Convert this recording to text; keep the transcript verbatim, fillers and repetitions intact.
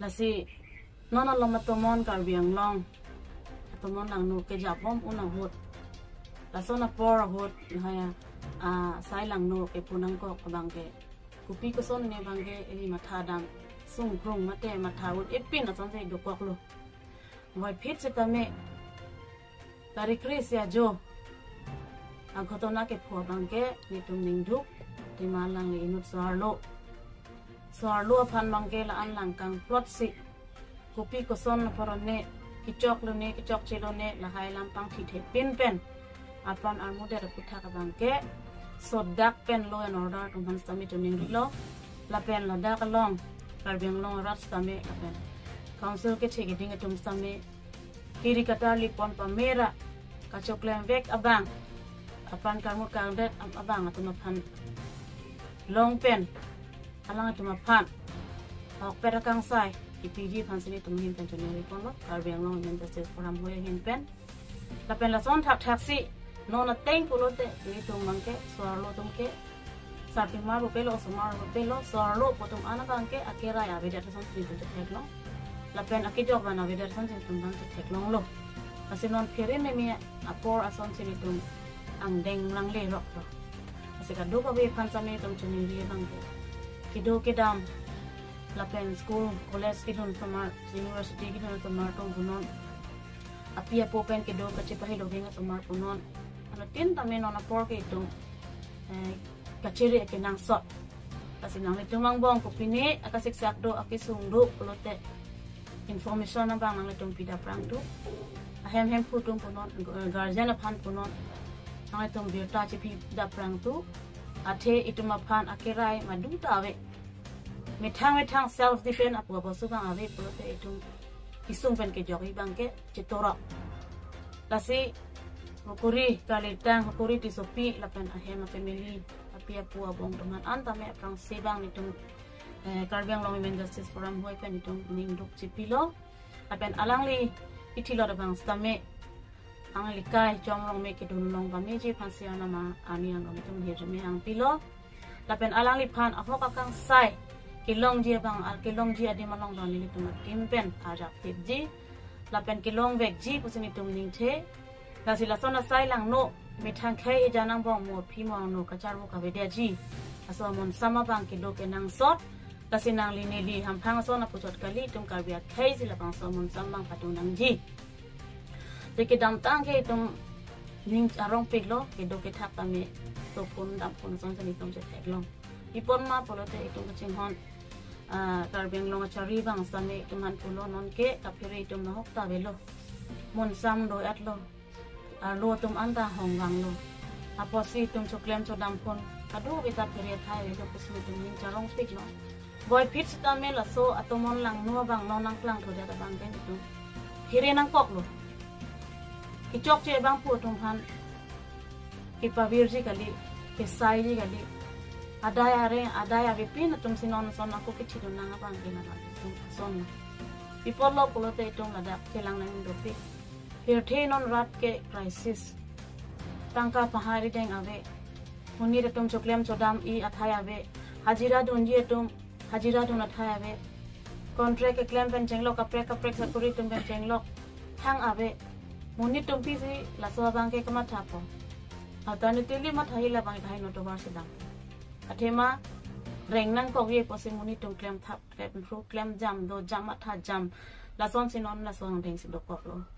Lasi non alom atomon Karbi Anglong atomon langno kejapbom un ahut, lason apor ahut lahai a sai langno kepu nangkok abangke, kopi koson ne abangke ili matha dam sungkrung mate matha un epin asonsi dokoklo. Voiphit sitame tarik kre isi ajo aghotona kepho abangke nelitum ningduk, athema alangli inut so-arlo, so-arlo aphan abangke la-an lang kangplotsi, kopi koson apor ne, kechok lone, kechokche lone, lahai alam pangthithepin pen apran armudet aputhak abangke sodak pen law and order atum aphan sitame ningduklo. Lapen ladak along Karbi Anglong arat sitame lapen council kethe keding atum sitame kiri katarlipon pamera kachoklemvek abang, apran karmut kangdet am- abang atum aphan long pen, alangtum aphan ahokpet akangsai kepiji aphansi nelitum ahin pen choningriponlo, Karbi Anglong Women Justice Forum hui ahin pen. Lapen lason thakthaksi non ateng pulote nelitum abangke so-arlo atum ke sarpimar pupelo, osomar pupelo, so-arlo pu atum an abangke akerai avedet asonsi nelitum chetheklong. Lapen akejok van avedet asonsi nelitum abang chetheklonglo. Lasi non phere meme apor asonsi nelitum angdeng langleroklo. Lasi kadokave aphan sitame nelitum chiningri abangke, kedo kedam lapen school college kedun osomar, university kedun osomar atum punon, api apo pen kedo kachepahelo ding osomar punon, anuttin tame non apor ke itum eh, kachere kenangsot. Lasi nanglitum angbong kopine akasiksak do, akesung do pulote information abang nanglitum pidapprang tu. Ahem hemphu atum punon, eh, guardian aphan punon, nanglitum birta chepidapprang tu. Athe itum aphan akerai madu ta ave. Methang methang self defense apu abosu abang ave pulote itum kesung pen kejokji abangke chetorok. Lasi hukuri kalitang, hukuri tisopi lapen ahem a-family, api apo abong atum an tame aphrangsi abang nelitum, eh, Karbi Anglong Women Justice Forum hui pen nelitum ningduk chepilo. Lapen alangli ithilot abang sitame alangli kai Chom Rongme kedun long pameji aphansi anama ani anglong itum hirjume nangpilo. Lapen alangliphan ahok akangsai kelongji abang, al kelongji adim along abang nelitum a-team pen arjap thipji lapen kelongvekji pusi nelitum ningthe. Lasi lason asai langno methang khei ejan angbong mo aphi mo angno kacharvo kavedetji aso amonsam abang kedo kenangsot. Lasi nangli neli hamphang ason apuchot kali, itum Karbi akhei si labangso amonsam abang patung nangji. Te kedamtang ke itum ning arongpiklo, kedo kethak tame tophun damphun asonsi nelitum chetheklong. Pi apot ma pulote itum kachinghon, ah, Karbi Anglong achari abang sitame itum aphan pulo, nonke kaphere itum nahok ta avelo. Monsam do-etlo. Arlo atum anta hongvanglo. Apotsi itum choklem chodamphun kadokave ta phere athai avelo pusi itum ning charongpiklo. Voiphit sitame laso atomon langno abang non nangklangthudet abang ke itum phere nangkoklo. Kechokche abangphu atum aphan kepavirji kali, kesaiji kali. Adai areng, adai avepin atumsi non ason ako kechidun nang abang ke nang atum ason. Pi apotlo pulote itum ladak chelang nang dopik. Pirthe non rat ke crisis. Tangka pahari deng ave. Monit atum choklem chodam-i athai ave. Hajira dunji atum hajira dun athai ave. Contract keklem pen chenglok, kaprek kaprek sakori atum pen chenglok thang ave. Monit atum pisi laso abang ke kamathapo. Alternatively mathaji labang ithai no tovar sedang. Athema reng nangkokji pusi monit atum klemthap, klemphru, klemjam do, jam matha jam. Lasonsi non laso angdengsi dokoklo.